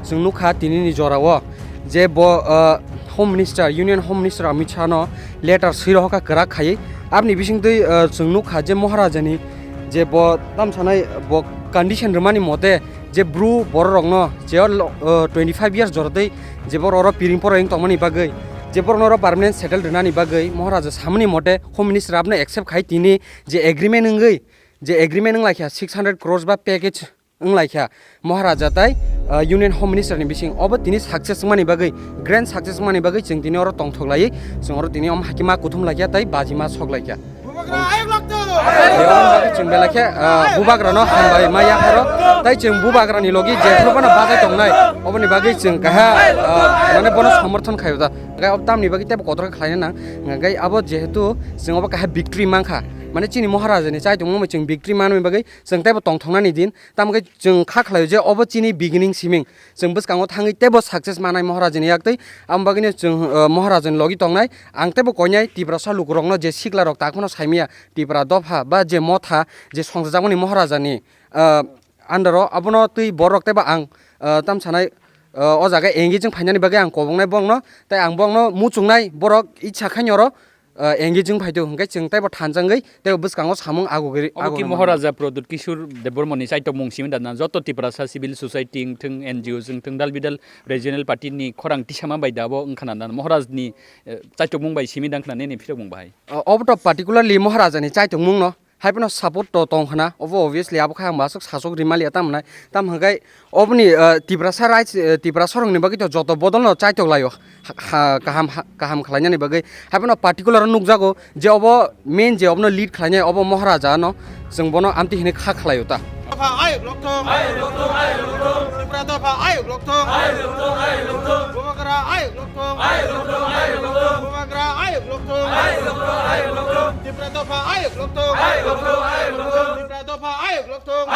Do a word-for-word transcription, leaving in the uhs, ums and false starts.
Chwng nukha tinini jorao je bo, uh, Home Minister, Union Home Minister Amit Shah no letter swi rohorkha kwrak khaiwi. Aboni bisingtwi, uh, chwng nukha je Maharajani je bo tamsanai bo condition rwmani mote je bru bororokno je o lo-, uh, twenty five years joratwi je borok oro piring poroi wng tongmani bagwi, je borokno oro permanent settle rwnani bagwi Maharaja samani mote Home Minister abono accept khai tini je agreement wngwi, je agreement wng laikha six hundred crores ba package wng laikha Maharaja tai, uh, Union Home Minister ni bising obo tini success wngmani bagwi, grand success wngmani bagwi chwng tini oro tongthok laiwi chwng oro tini om hakima kuthum laikha tai bajima sok laikha. Bubagra ayuk lakto. Beboni bagwi chwng belai khe, ah, Bubagrano hambai ma yapharo. Tai chwng Bubagrani logi jephru bono bajai tongnai, oboni bagwi chwng kaha, ah, mane bono somorthon khaio da. Hwnkhe abo tamni bagwi teibo kotor khe khlaina nang. Hwnkhe abo jehetu chwng obo kaha victory mankha, mane chini Maharajani chai tongmani chwng victory manmani bagwi chwng teibo tongthoknani din. Tamo khe chwng kha khlaio je obo chini beginning siming. Chwng bwskango thangwi teibo success manai Maharajani yaktwi. Amo bagwino chwng, uh, Maharajani logi tongnai. Ang teibo koinai Tiprasa lukurokno je siklarok tak phano saimaya Tipra dopha ba je motha je songchajakmani Maharajani, uh, under o abono twi borok teibo ang, uh, tam sanai, uh, o jaga engaging phainani bagwi ang kobongnai bongno. Tai ang bongno muchungnai borok icha khainwi oro, uh, engaging phai tong hwnkhe chwng teibo thanjangwi teibo bwskango samung agugwi. Obo ki agugwi Maharaja Pradyut Kishore Debbarmani chaitokmung simi da na joto Tiprasa civil society wngthwng, N G O wngthwng, dal bidal regional party ni khorang tisama bai da abo wngkhana na Maharaj ni, eh, chaitokmung bai simi da wngkhana nini phirokmung bahai? Uh, obo to particularly Maharajani chaitokmung no. Hai phano support to tong khna, obo obviously abo khe ang bo aswk sachok rimaliya tamo nai. Tamo hwnkhe oboni, ah, Tiprasa rights, eh, Tiprasa rokni bagwi to joto bodol no chaitok laio. Ha, ha, kaham, ha, kaham khlainani bagwi. Hai phano particular nukjago je obo main je obono lead khlainai obo Maharaja no, chwng bono amtwi hinwi kha khlaio ta. Dopha ayuk lokthong. Ayuk lokthong, ayuk lokthong. Tipra dopha ayuk lokthong. Ayuk lokthong, ayuk lokthong. Bubagra ayuk lokthong. Ayuk lokthong, ayuk lokthong. Bubagra ayuk lokthong. Ayuk lokthong, ayuk lokthong. Tipra dopha ayuk lokthong. Ayuk lokthong, ayuk lokthong. Tipra dopha ayuk lokthong.